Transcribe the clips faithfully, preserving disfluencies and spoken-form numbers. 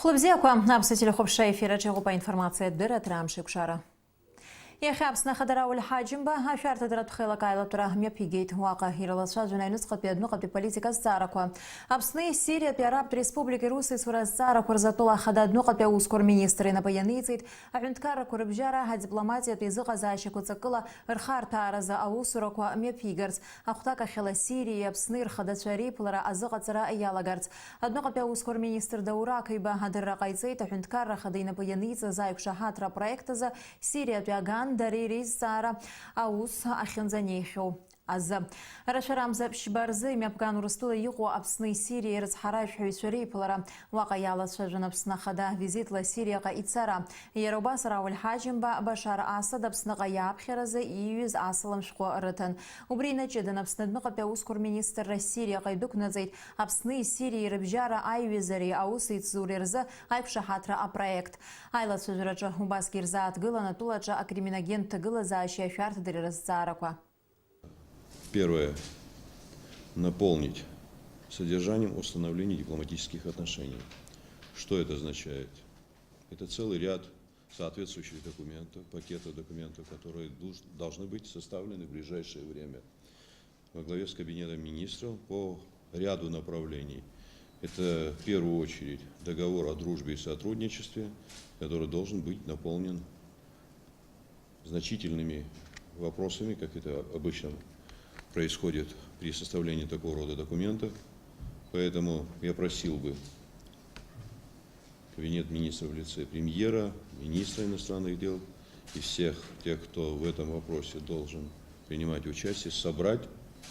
Хәлыбзиақәа, Аԥсуа телехәаԥшра ефир аҿы иҟоуп аинформациатә дырраҭара Амш еиқәшара. Иахьа Аԥсны Ахада Рауль Ҳаџьымба ашәарҭадаратә хеилак аилатәара мҩаԥигеит. Уаҟа ирылацәажәон аҩныҵҟатәи адәныҟатәи политика азҵаарақәа. Аԥсни Сириатәи Арабтә Республикеи русеицура азҵаарақәа рзы атәыла ахада адәныҟатәи аусқәа рминистр инапы ианиҵеит аҳәынҭқаррақәа рыбжьара адипломатиатәи зыҟазаашьақәа ҵакыла рхарҭәааразы аусурақәа мҩаԥигарц, ахәҭакахьала Сириеи Аԥсни рхадацәа реиԥылара азыҟаҵара иалагарц. Адәныҟатәи аусқәа рминистр Даур Ақаиба адырра ҟаиҵеит аҳәынҭқарра ахада инапы ианиҵаз аиқәшаҳаҭра апроект азы Сириатәи аган дареи реизҵаара аус ахьынӡанеихьоу азы. Рашәарамза ԥшьба рзы имҩаԥган Урыстәыла иҟоу Аԥсни Сириеи рыцҳаражәҳәаҩцәа реиԥылара. Уаҟа иалацәажәон Аԥсны ахада визитла Сириаҟа ицара. Иара убас Рауль Ҳаџьымба Башар Асад Аԥсныҟа иааԥхьаразы ииҩыз асалам шәҟәы рыҭан. Убри инаҷыдан Аԥсны адәныҟатәи аусқәа рминистрра Сириаҟа идәықәнаҵеит Аԥсни Сириеи рыбжьара аиҩызареи аус еицзуреи рзы аиқәшаҳаҭра апроект. Аилацәажәараҿы убасгьы ирзааҭгылан атәылаҿы акриминогентә ҭагылазаашьеи ашәарҭадареи рызҵаарақәа. Первое. Наполнить содержанием установление дипломатических отношений. Что это означает? Это целый ряд соответствующих документов, пакета документов, которые дуж- должны быть составлены в ближайшее время во главе с Кабинетом министров по ряду направлений. Это в первую очередь договор о дружбе и сотрудничестве, который должен быть наполнен значительными вопросами, как это обычно происходит при составлении такого рода документов. Поэтому я просил бы Кабинет министров в лице премьера, министра иностранных дел и всех тех, кто в этом вопросе должен принимать участие, собрать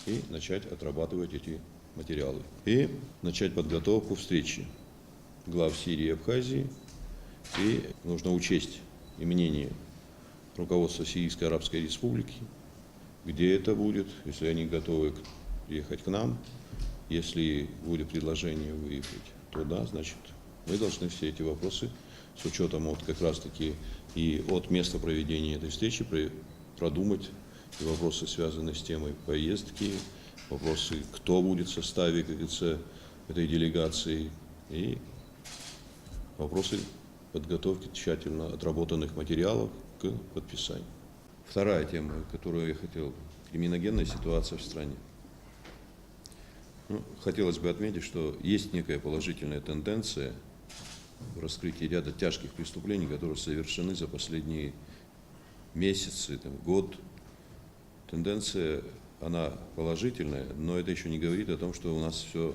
и начать отрабатывать эти материалы. И начать подготовку встречи глав Сирии и Абхазии. И нужно учесть и мнение руководства Сирийской Арабской Республики, где это будет, если они готовы к- ехать к нам, если будет предложение выехать туда, значит, мы должны все эти вопросы с учетом вот как раз-таки и от места проведения этой встречи про- продумать и вопросы, связанные с темой поездки, вопросы, кто будет в составе, как говорится, этой делегации, и вопросы подготовки тщательно отработанных материалов к подписанию. Вторая тема, которую я хотел, криминогенная ситуация в стране. Ну, хотелось бы отметить, что есть некая положительная тенденция в раскрытии ряда тяжких преступлений, которые совершены за последние месяцы, там, год. Тенденция, она положительная, но это еще не говорит о том, что у нас все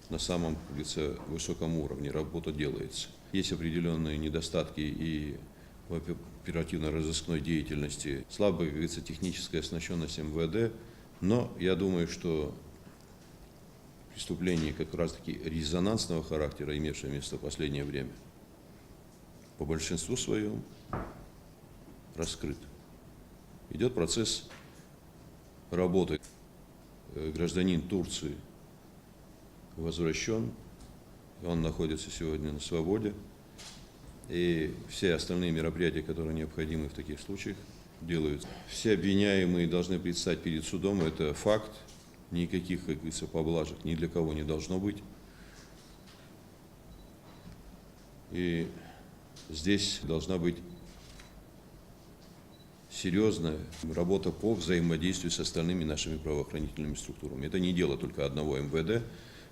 на самом, как говорится, высоком уровне, работа делается. Есть определенные недостатки и в оперативно-розыскной деятельности, слабая, как говорится, техническая оснащенность МВД, но я думаю, что преступления как раз-таки резонансного характера, имевшие место в последнее время, по большинству своем раскрыт. Идет процесс работы. Э, Гражданин Турции возвращен, он находится сегодня на свободе. И все остальные мероприятия, которые необходимы в таких случаях, делаются. Все обвиняемые должны предстать перед судом, это факт. Никаких, как говорится, поблажек ни для кого не должно быть. И здесь должна быть серьезная работа по взаимодействию с остальными нашими правоохранительными структурами. Это не дело только одного МВД,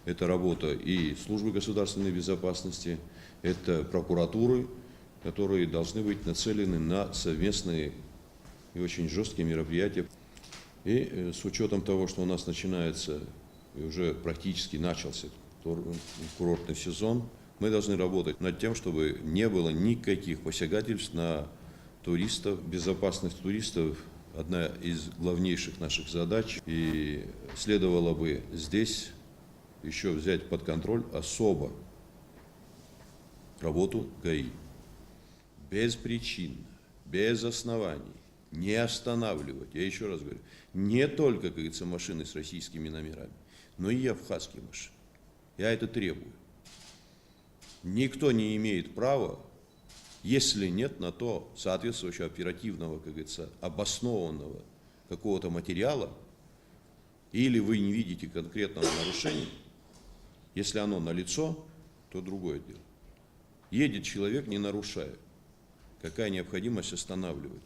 это работа и службы государственной безопасности, это прокуратуры, которые должны быть нацелены на совместные и очень жесткие мероприятия. И э, с учетом того, что у нас начинается и уже практически начался тур- курортный сезон, мы должны работать над тем, чтобы не было никаких посягательств на туристов, безопасность туристов одна из главнейших наших задач. И следовало бы здесь еще взять под контроль особо работу ГАИ. Без причин, без оснований не останавливать, я еще раз говорю, не только, как говорится, машины с российскими номерами, но и абхазские машины. Я это требую. Никто не имеет права, если нет на то соответствующего оперативного, как говорится, обоснованного какого-то материала, или вы не видите конкретного нарушения, если оно налицо, то другое дело. Едет человек, не нарушая. Какая необходимость останавливать?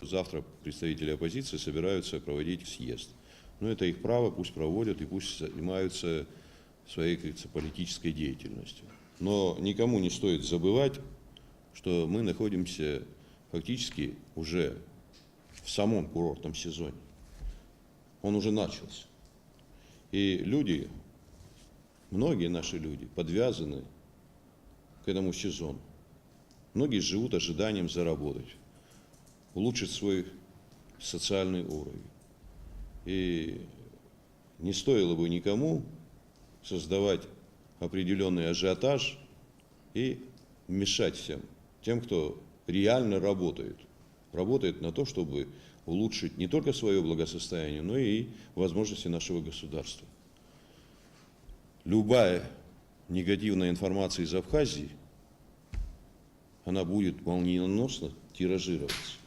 Завтра представители оппозиции собираются проводить съезд. Но это их право, пусть проводят и пусть занимаются своей, как говорится, политической деятельностью. Но никому не стоит забывать, что мы находимся фактически уже в самом курортном сезоне. Он уже начался. И люди, многие наши люди подвязаны к этому сезону. Многие живут ожиданием заработать, улучшить свой социальный уровень. И не стоило бы никому создавать определённый ажиотаж и мешать всем тем, кто реально работает. Работает на то, чтобы улучшить не только своё благосостояние, но и возможности нашего государства. Любая негативная информация из Абхазии, она будет молниеносно тиражироваться.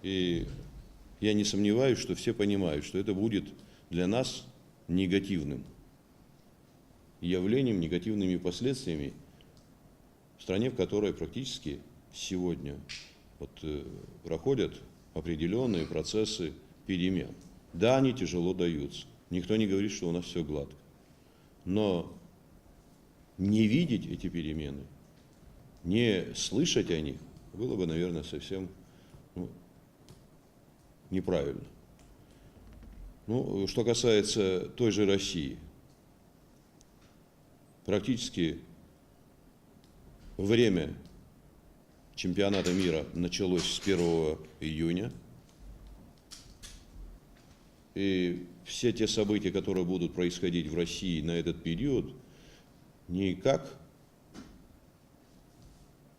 И я не сомневаюсь, что все понимают, что это будет для нас негативным явлением, негативными последствиями в стране, в которой практически сегодня вот, э, проходят определённые процессы перемен. Да, они тяжело даются. Никто не говорит, что у нас всё гладко. Но не видеть эти перемены, не слышать о них было бы, наверное, совсем, ну, неправильно. Ну, что касается той же России, практически время чемпионата мира началось с первого июня. И все те события, которые будут происходить в России на этот период, никак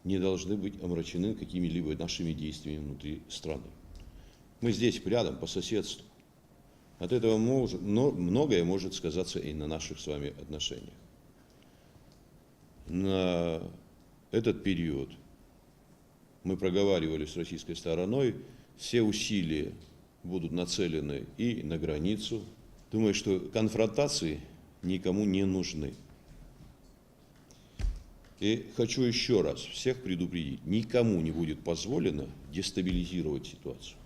не должны быть омрачены какими-либо нашими действиями внутри страны. Мы здесь, рядом, по соседству. От этого мож-, мно-, многое может сказаться и на наших с вами отношениях. На этот период мы проговаривали с российской стороной, все усилия будут нацелены и на границу. Думаю, что конфронтации никому не нужны. И хочу ещё раз всех предупредить, никому не будет позволено дестабилизировать ситуацию.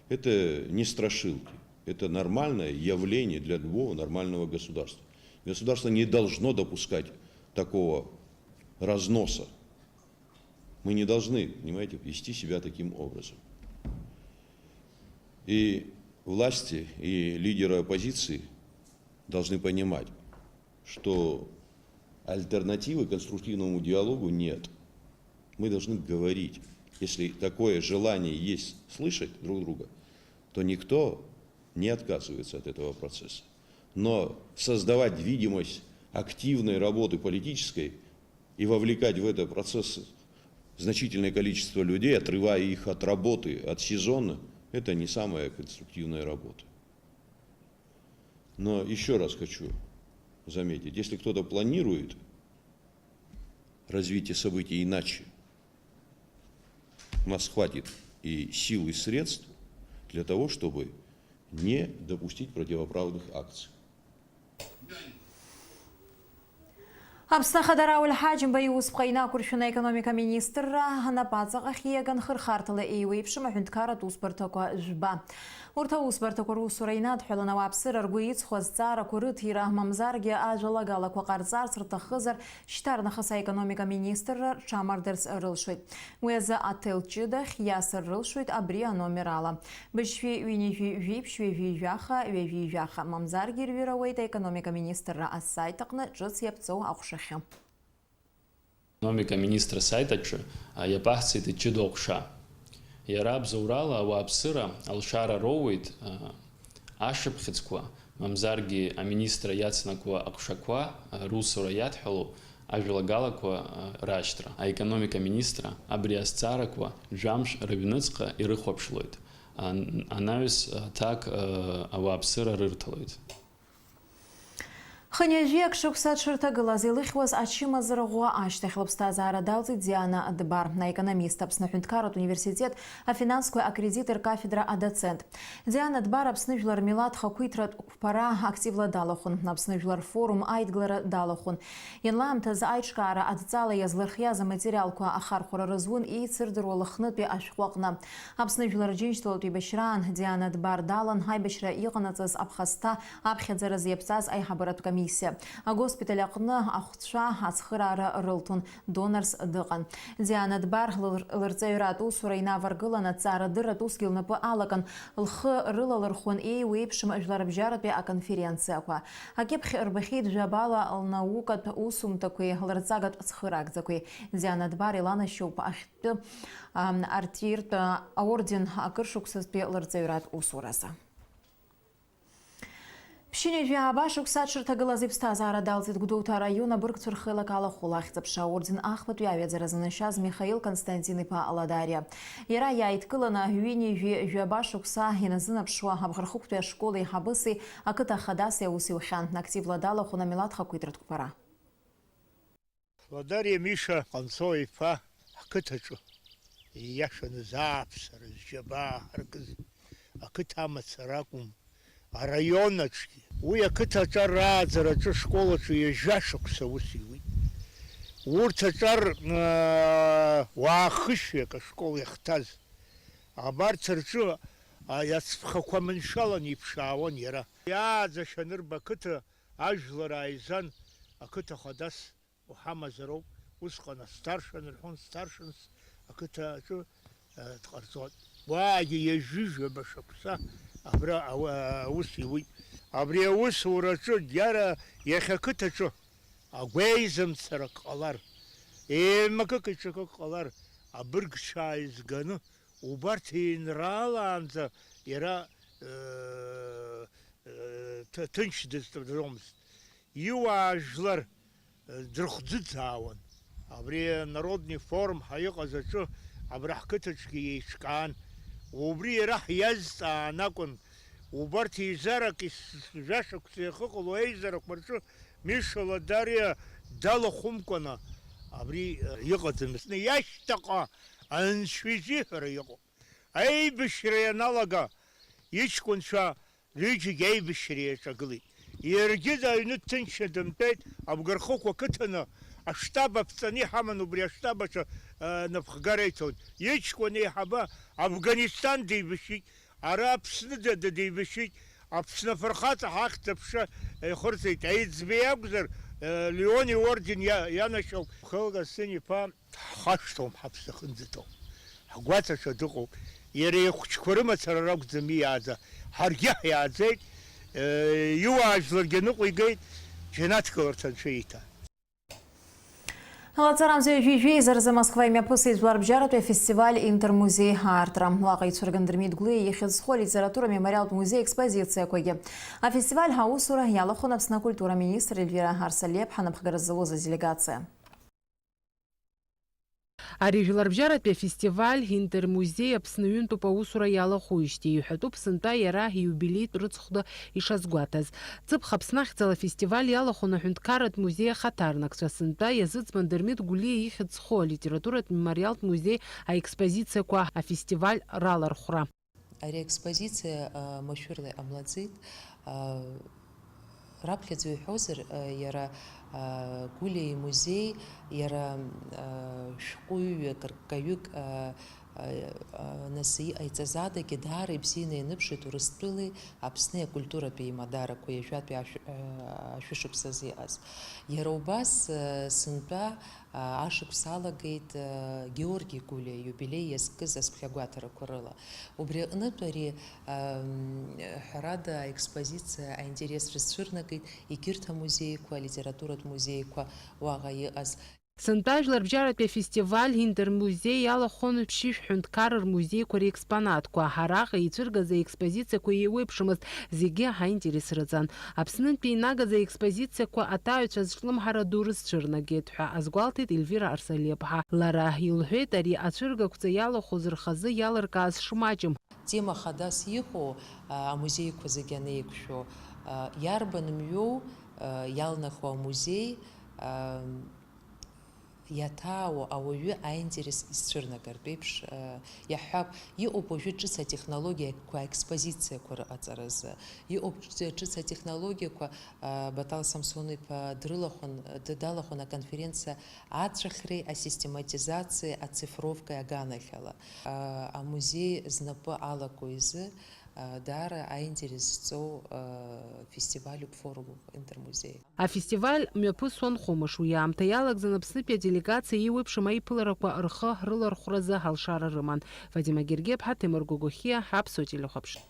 Это не страшилки, это нормальное явление для любого нормального государства. Государство не должно допускать такого разноса. Мы не должны, понимаете, вести себя таким образом. И власти, и лидеры оппозиции должны понимать, что альтернативы конструктивному диалогу нет. Мы должны говорить. Если такое желание есть слышать друг друга, то никто не отказывается от этого процесса. Но создавать видимость активной работы политической и вовлекать в этот процесс значительное количество людей, отрывая их от работы, от сезона, это не самая конструктивная работа. Но ещё раз хочу заметить, если кто-то планирует развитие событий иначе, у нас хватит и сил, и средств для того, чтобы не допустить противоправных акций. Аԥсны Ахада Рауль Ҳаџьымба иусԥҟа инақәыршәаны аекономика аминистрра анапаҵаҟахь ииаган хырхарҭала еиуеиԥшым аҳәынҭқарратә усбарҭақәа жәба. Урҭ аусбарҭақәа русура инадҳәалан ауааԥсыра ргәы иҵхо азҵаарақәа рыҭира, мамзаргьы ажәалагалақәа ҟарҵарц рҭахызар, шьҭарнахыс аекономика аминистрра рҽамардарц рылшоит. Уи азы аҭел ҷыдахь иасыр рылшоит абри аномер ала. Быжьшәи ҩынҩажәи жәиԥшь ҩажәи жәаха ҩажәи жәаха, мамзаргьы ирҩыр ауеит аекономика министрра асаит аҟны ҿыц иаԥҵоу аҟәшахьы. Аекономика министр асаит аҿы, а, иаԥаҳҵеит иҷыдоу аҟәша. Иара абзоурала ауааԥсыра алшара роуеит, а, ашыԥхьыӡқәа, мамзаргьы аминистр иацнакуа аҟәшақәа, а, русура иадҳәалоу ажәалагалақәа, а, рашьҭра. Аекономика министра абри азҵаарақәа жәамш рыҩныҵҟа ирыхәаԥшлоит. Ан-, анаҩс аҭак, а, ауааԥсыра рырҭалоит. Хынҩажәи ак шықәса дшырҭагылаз илыхьуаз ачымазара ӷәӷәа ашьҭахь лыԥсҭазаара далҵит Диана Дбар, аекономист, Аԥсны аҳәынҭқарратә университет афинансқәеи акредити ркафедра адоцент. Диана Дбар Аԥсны жәлар рмилаҭ хақәиҭратә қәԥара активла далахәын, Аԥсны жәлар рфорум аидгылара далахәын. Ианлаамҭаз аиҿкаара адҵала иазлырхиаз аматериалқәа ахархәара рызун еицырдыруа Лыхнытәи ашәҟәы аҟны. Аԥсны Жәлар Џьынџьтәылатә еибашьраан Диана Дбар далан аибашьра иҟанаҵаз аԥхасҭа аԥхьаӡаразы иаԥҵаз аиҳабыратә комиссиа. Агоспиталь аҟны ахәцәа ацхыраара рылҭон, донорс дыҟан. Диана Дбар лыр-, лырҵаҩратә усура инаваргылан, аҭҵаарадырратә усгьы лнапы алакын, лхы рылалырхуан еиуеиԥшым жәларбжьаратәи аконференциақәа. Акьыԥхь рбахьеит жәабала лнаукатә усумҭақәеи лырҵагатә цхыраагӡақәеи. Диана Дбар иланашьоуп ахьтә, ам, артиертә аорден акыршықәсазтәи лырҵаҩратә усуразы. Ԥшьынҩажәи ааба шықәса дшырҭагылаз иԥсҭазаара далҵит Гәдоуҭа араион абыргцәа рхеилак алахәыла ахьӡ-аԥша аорден ахԥатәи аҩаӡара занашьаз Михаил Константин-иԥа Ладариа. Иара иааидкыланы ҩынҩажәи жәаба шықәса иназынаԥшуа Абӷархықәтәи ашкол еиҳабыси ақыҭа хадаси аус иухьан, активла далахәын амилаҭ хақәиҭратә қәԥара. Ладариа Миша Ҟанҵо-иԥа ҳқыҭаҿы, ииашаны зааԥсара зџьабаа ҳаркыз ақыҭа амацара акәым, араион аҿгьы. Уи ақыҭа аҿар рааӡараҿы ашкол аҿы ҩажәа шықәса аус иуит. Урҭ аҿар, аа, уаахышәҩык ашкол иахҭаз. Абарҭ рҿы, а, иацԥхақәа маншәаланы иԥшаауан иара. Иааӡашьа анырба ақыҭа ажәлар ааизан, ақыҭа хадас уҳамазароуп, усҟан астаршын рҳәон, старшинс ақыҭа аҿы, э, дҟарҵон. Уаагьы ҩажәижәаба шықәса абра ауа-, аус иуит. Абри аусураҿы џьара иахьа ақыҭаҿы агәеизымцарак ҟалар, еимакык-ҿакык ҟалар, абыргцәа ааизганы, убарҭ еинраалаанӡа иара, э, э, ҭ-, ҭынч дызтәаӡомызт. Иуаажәлар, э, дрыхӡыӡаауан. Абри Народный форум ҳәа иҟаз аҿы абра ҳқыҭаҿгьы еиҿкаан. Убри иара ҳиазҵаан акәын. Убарҭ еизарак ис-, жәашықәса иахыҟало аизарақәа рҿы Миша Ладариа далахәымкәаны абри, э, иҟаӡамызт. Иашьҭаҟа Анцәа изиҳәара иҟоуп. Аибашьра ианалага, иҷкәынцәа рҩыџьагьы аибашьра иаҿагылеит. Иаргьы аҩны дҭынчны дымтәеит, Абгархықә ақыҭаны аштаб аԥҵаны иҳаман, убри аштаб аҿы, а, напхгара иҭоит. Иҷкәын еиҳабы Афганисҭан деибашьит, ара Аԥсны д-, д-, деибашьит, Аԥсны афырхаҵа ҳахьӡ-аԥша ихырҵеит. Аиҵбы иакәзар, а, Леон иорден иа-, ианашьоуп. Михаил Константин-иԥа Ҳхашҭуам, ҳаԥсы ахьынӡаҭоу. Ҳгәаҵаҿы дыҟоуп. Иара ихәыҷқәа рымацара ракәӡам иааӡа. Ҳаргьы ҳиааӡеит, э, иуаажәларгьы ныҟәигеит, џьанаҭ гыларҭа анцәа ииҭа. Алаҵарамза ҩажәи жәеиза рзы Москва имҩаԥысит жәларбжьаратәи афестиваль Интермузеи аартра. Уаҟа ицәырган Дырмит Гәлиа ихьӡ зху алитература мемориалтә музеи аекспозициақәагьы. Афестиваль аусура иалахәын Аԥсны акультура министр Ельвира Арсалиаԥҳа анапхгара зауз аделегациа. Ари жәларбжьаратәи афестиваль Интермузеи Аԥсны ҩынтәуп аусура иалахәижьҭеи, иҳәатәуп сынтәа иара ииубилеитә рыцхәда ишазгәаҭаз. Ҵыԥх Аԥсны ахьӡала афестиваль иалахәын аҳәынҭқарратә музеи ахаҭарнакцәа, сынтәа иазыӡбан Дырмит Гәлиа ихьӡ зху алитературатә мемориалтә музеи аекспозициақәа афестиваль ралархәра. Ари аекспозициа, а, машәырла иҟамлаӡеит. А, раԥхьаӡа иҳәозар, а, иара, а, Гәлиа имузеи, иара, а, шәҟәыҩҩык, рккаҩык, а, а, а, нас иҟаиҵаз адагьы даара ибзианы ианыԥшит Урыстәылеи Аԥсни акультуратә еимадарақәа ҩажәатәи ашә-, а, ашәышықәсазы иҟаз. Иара убас, а, сынтәа Ашықәс алагеит, э, Георги Гәлиа иубилеи иазкыз ацәгьагәаҭарақәа рыла. Убри аҟнытә ари, ам, ҳәарада, аекспозициа аинтерес рызцәырнагеит егьырҭ амузеиқәа, алитературатә музеиқәа уаҟа иҟаз. Сынтәа ажәларбжьаратәи афестиваль Интермузеи иалахәын ԥшьышә ҳәынҭқарра рмузеиқәа реекспонатқәа. Араҟа ицәыргаз аекспозициақәа еиуеиԥшымызт, зегьы аинтерес рыҵан. Аԥснынтәи инагаз аекспозициақәа аҭааҩцәа азҿлымҳара ду рызцәырнагеит ҳәа азгәалҭеит Ельвира Арсалиаԥҳа. Лара илҳәеит, ари ацәыргақәҵа иалахәыз рхазы иалыркааз шмаҷым. Тема хадас иҟоу, а, амузеиқәа зегьы анеиқәшәо, а, иарбан мҩоу, Иалнахуа амузеи иаҭаауа ауаҩы аинтерес изцәырнагартә еиԥш, иаҳҳәап, иҟоуп уажәы ҿыц атехнологиақәа аекспозициақәа рыҟаҵаразы, иҟоуп ҿ-, ҿыц атехнологиақәа, Батал Самсон-иԥа дрылахәын, д-, далахәын аконференциа ацәахреи асистематизациеи ацифровкеи аганахьала. Амузеи знапы алаку изы даара аинтерес зҵоу фестивалюп, форумуп Интермузеи. Афестиваль мҩаԥысуан хәымш, уи аамҭа иалагӡан Аԥснытәи аделегациа еиуеиԥшым аиԥыларақәа рхы рылархәразы алшара рыман. Вадим Агергеиԥҳа, Ҭемыр Гогохиа, Аԥсуа телехәаԥшра.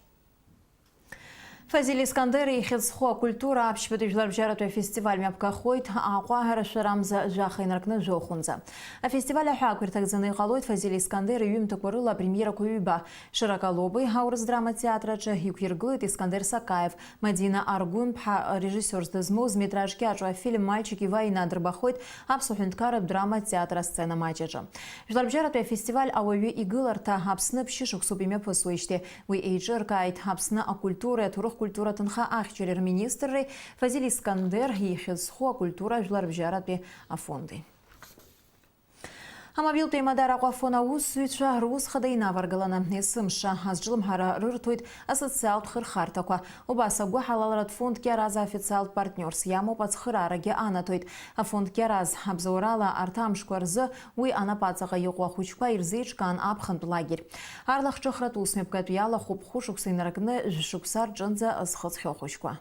Фазиль Искандер ихьӡ зху акультура аԥшьбатәи жәларбжьаратәи афестиваль мҩаԥгахоит Аҟәа арашәарамза жәаха инаркны жәохәынӡа. Афестиваль аҳәаақәа ирҭагӡаны иҟалоит Фазиль Искандер иҩымҭақәа рыла апремиерақәа ҩба, Широколобый аурыс драма театр аҿы иқәиргылеит Искандер Сакаев, Мадина Аргәынԥҳа режиссиорс дызмоу зметраж кьаҿу афильм Мальчики Война дырбахоит Аԥсуа ҳәынҭқарратә драма театр асцена маҷ аҿы. Жәларбжьаратәи афестиваль ауаҩы игыларҭа Аԥсны ԥшьышықәсоуп имҩаԥысуеижьҭеи. Уи еиҿыркааит Аԥсны акультуреи аҭоурых-культура аҭынха ахьчареи рминистрреи Фазиль Искандер ихьӡ зху акультура жәларбжьаратәи афонди. Амобилтә еимадара Аҟәафон аусзуҩцәа рус хада инаваргаланы, есымша азҿлымҳара рырҭоит асоциалтә хырхарҭақәа. Убас агәыҳалалратә фонд Кьараз аофициалтә партниорс иамоуп, ацхыраарагьы анаҭоит. Афонд Кьараз абзоурала арҭ амшқәа рзы уи анапаҵаҟа иҟоу ахәыҷқәа ирзеиҿкаан аԥхынтә лагерь. Арлахҿыхратә усмҩаԥгатә иалахәуп хәышықәса инаркны жәшықәса рҿынӡа зхыҵхьоу ахәыҷқәа.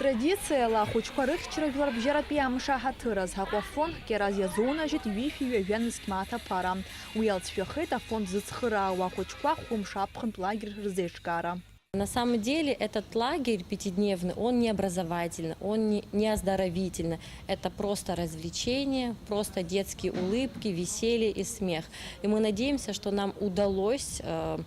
Традициала ахәыҷқәа рыхьчара жәларбжьаратәи амш аҳаҭыраз Аҟәафон Кьараз иазунажьит ҩышәи ҩажәа нызқь мааҭ аԥара. Уи алҵшәахеит афонд зыцхыраауа ахәыҷқәа хәымш аԥхынтә лагер рзеиҿкаара. На самом деле этот лагерь пятидневный, он не образовательный, он не, не оздоровительный. Это просто развлечение, просто детские улыбки, веселье и смех. И мы надеемся, что нам удалось, э,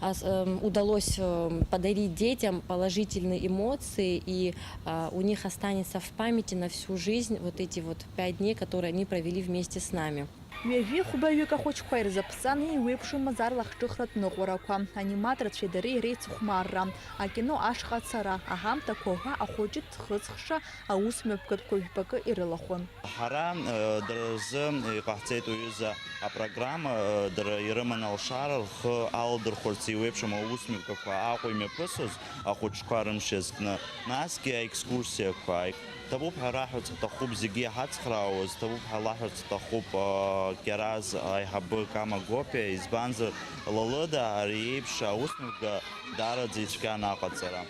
ос-, эм, удалось, эм, подарить детям положительные эмоции, и, э, у них останется в памяти на всю жизнь вот эти вот пять дней, которые они провели вместе с нами. Ҩажәи хәбаҩык ахәыҷқәа ирзаԥҵан еиуеиԥшымыз арлахҿыхратә ныҟәарақәа, аниматорцәеи дареи реицыхәмарра, акино ашҟа ацара, аҳамҭақәа уҳәа ахәыҷы дхыҵхша аусмҩаԥгатәқәа жәпакы ирылахәын. Ҳара, э, дара рзы иҟаҳҵеит уҩыза апрограмма, э, дара ирыман алшара рхы аладырхәырц еиуеиԥшым аусмҩаԥгақәа Аҟәа имҩаԥысуаз ахәыҷқәа рымш иазкны, насгьы аекскурсиақәа, Ҭабуп ҳәа раҳәарц ҳҭахуп, зегьы иҳацхраауаз, ҭабуп ҳәа лаҳәарц ҭахуп, аа, Кьараз аиҳабы Кама Гопиа, избанзар, Лалыда ари еиԥш аусмҩаԥга даараӡа ицәгьан аҟаҵара.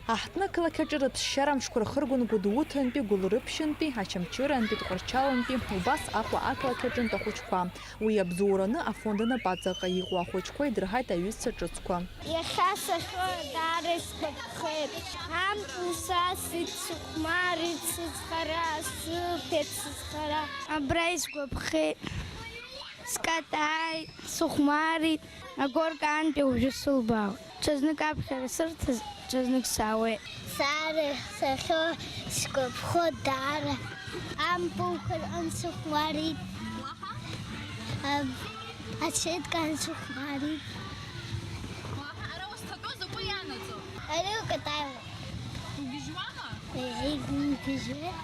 Аҳҭны ақалақь аҿы рыԥсшьара амшқәа рхыргон Гәдоуҭантәи, Гәылрыԥшьынтәи, Очамчырантәи, Тҟәарчалнтәи, убас Аҟәа ақалақь аҿынтә ахәыҷқәа. Уи иабзоураны афонд анапаҵаҟа иҟоу ахәыҷқәа идырҳаит аҩызцәа ҿыцқәа. Иахьа сахьо даара исгәаԥхеит. Ампыл сасит, сыхәмарит, сызхара, сыԥеит, сызхара. Абра исгәаԥхеит. Скатааит, сыхәмарит. Агоркаантәи уажәы сылбаауеит. Ҽазнык аԥхьара сырҭаз, ҽазнык саауеит. Сара сахьо сгәаԥхо даара. Ампылқәа рҟынтә сыхәмарит. Уаҳа? Ам, ацәеидкаан сыхәмарит. Уаҳа, ара узҭатәоу закәу ианаӡо? Ари укатаиуа. Угьежьуама? Еи, егьигьежьуеит.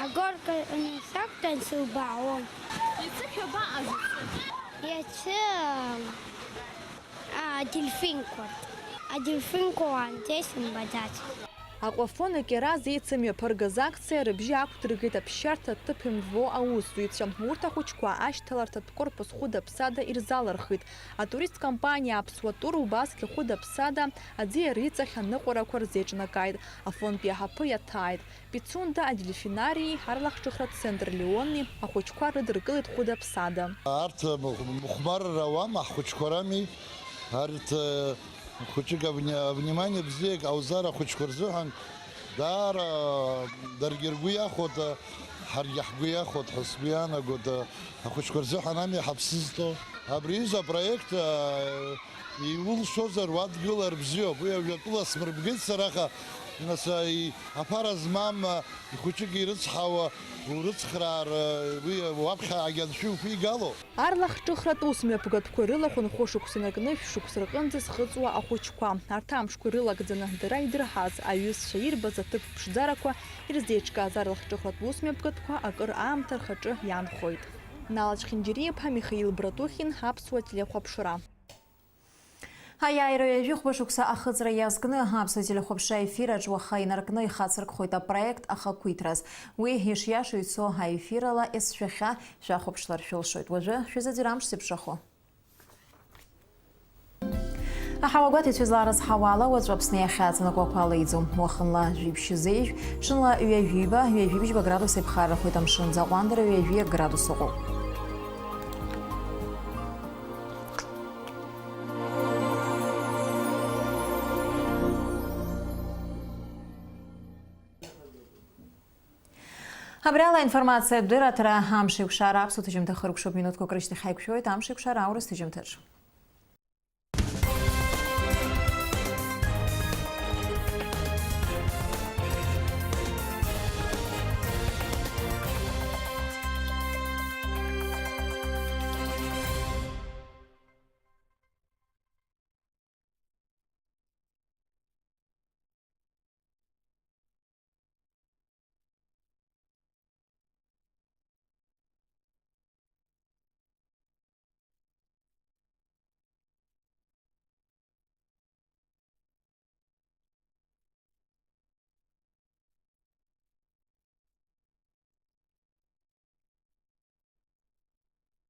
Агорка рҟны сақәтәан сылбаауан. Иацы шәабаҟаз иацы? Иацы, ам, А, адельфинқәа. Адельфинқәа уаанӡа исымбаӡац. Аҟәафон акьараз еицымҩаԥыргаз акциа рыбжьы ақәдыргеит аԥсшьарҭа ҭыԥ имво аусзуҩцәа. Урҭ ахәыҷқәа ашьҭаларҭатә корпус хәыда-ԥсада ирзалырхит. Атурист компаниа Аԥсуа тур убасгьы хәыда-ԥсада аӡиа риҵахь аныҟәарақәа рзеиҿнакааит, афонд иаҳаԥы иаҭааит. Пицунда, адельфинарии, арлахҿыхратә центр Леони ахәыҷқәа рыдыркылеит хәыда-ԥсада. Арҭ мыхә-, мыхәмарра ауам, аҳхәыҷқәа рами. Арҭ, э, хәыҷык авни-, авнимание бзиак ауазар ахәыҷқәа рзыҳәан даара даргьы ргәы иахәоит, э, ҳаргьы ҳгәы иахәоит ҳәа сгәы иаанагоит, э, ахәыҷқәа рзыҳәан ами ҳаԥсы зҭоу. Абри аҩыза апроект, а, иулшозар уадгылар бзиоуп. Уи ажәатәыла смырбгеит сара, аха, нас, а, и-, аԥара змам, а, ихәыҷык ирыцҳауа урыцхраар, а, уи уаԥхьа агьаншәи уфигало. Арлахҿыхратә усмҩаԥгатәқәа рыла хәынхәышықәса инаркны шәшықәса рҟынӡа зхыҵуа ахәыҷқәа. Арҭ амшқәа ирылагӡаны дара идырҳаз, аҩызцәа ирбаз аҭыԥ ԥшӡарақәа ирзеиҿкааз арлахҿыхратә усмҩаԥгатәқәа акыр аамҭа рхаҿы иаанхоит. Нала Чхинџьариа-иԥа, Михаил Братухин, Аԥсуа телехәаԥшра. Аиааира ҩажәи хәба шықәса ахыҵра иазкны Аԥсуа телехәаԥшра ефираҿ уаха инаркны ихацыркхоит апроект ахақәиҭраз. Уи ишиашоу ицо аефирала есшәахьа шәахәаԥшлар шәылшоит. Уажәы шәызаӡырҩ амш зеиԥшрахо. Аҳауагәаҭеицәа зларыцҳауала, уаҵәы Аԥсны иахьаҵанакуа ақәа леиӡом. Уахынла жәибжь зеижә, ҽынла ҩажәиба, ҩажәибжьба градус иԥхаррахоит, амшын аӡы аҟәандара ҩажәи градус ыҟоуп. Абри ала аинформациатә дырраҭара амш еиқәшара аԥсуа ҭыжьымҭа хыркәшоуп, минуҭқәак рышьҭахь ҳаиқәшәоит амш еиқәшара аурыс ҭыжьымҭаҿ.